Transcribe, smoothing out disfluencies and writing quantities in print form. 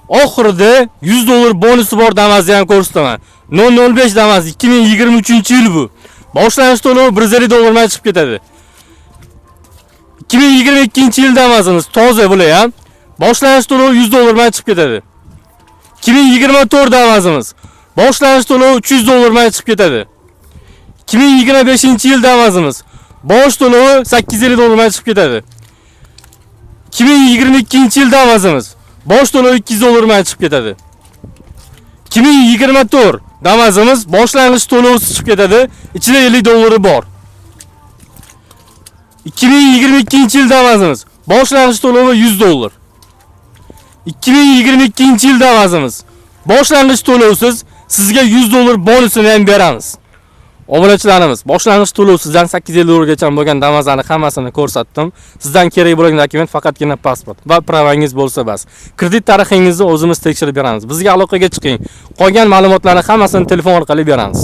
Oxirida 100 dollar bonusi bor Damazni ham ko'rsataman. 005 Damas, 2023-yil bu. Boshlang'ich to'lovi 150 dollar bilan chiqib ketadi. 2022-yil Damazimiz toza bular ham. Boshlang'ich to'lovi 100 dollar bilan chiqib ketadi. 2024 Damazimiz. Boshlang'ich to'lovi 300 dollar bilan chiqib ketadi. 2025-yil Damazimiz. Bosh to'lovi 850 dollar bilan chiqib ketadi. 2022-yil Damazimiz. Bosh to'lovi 200 dollar bilan chiqib ketadi. 2024 Damazimiz boshlang'ich to'lovsiz chiqib ketadi. Ichida 50 dollari bor. 2022-yil Damazimiz boshlang'ich to'lovi 100 dollar. 2022-yil Damazimiz boshlang'ich to'lovsiz, sizga 100 dollar bonusini ham beramiz. Obunachilarimiz, boshlang'ich to'lovsizdan 850 dollargacha bo'lgan Damazlarni hammasini ko'rsatdim. Sizdan kerak bo'lgan dokument faqatgina pasport va pravangiz bo'lsa bas. Kredit tarixingizni o'zimiz tekshirib beramiz. Bizga aloqaga chiqing. Qolgan ma'lumotlarni hammasini telefon orqali beramiz.